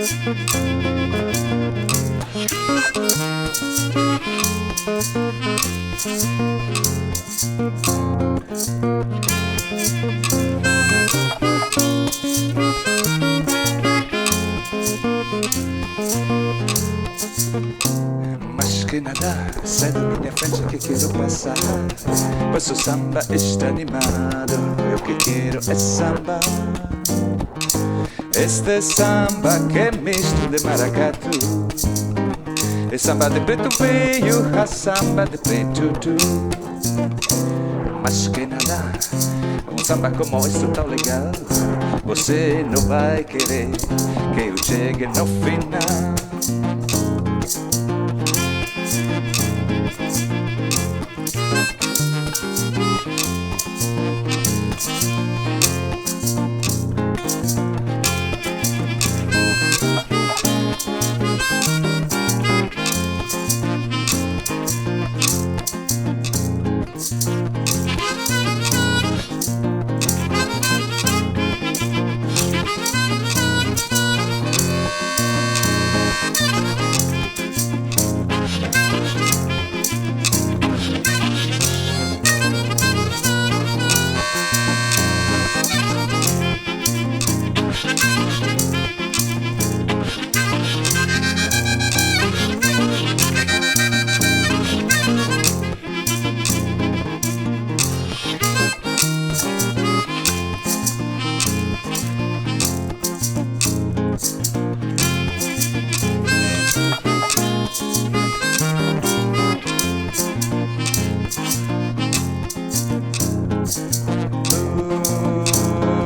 Mais que nada, sai da minha frente que quero passar. Pois o samba está animado, eu que quero é samba. Este samba que é misto de maracatu. É samba de preto feio, a samba de preto tu. Mas que nada, um samba como este tão legal. Você não vai querer que eu chegue no final.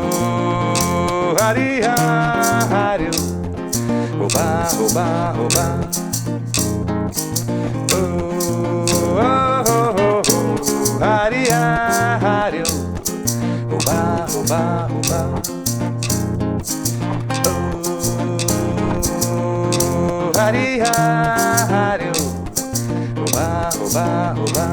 Oh, hari, hari, oba, oba, oba. Oh, oh, oh, oh, hari, hari, oba, oba, oba. Oh, hari, hari, oba, oba, oba.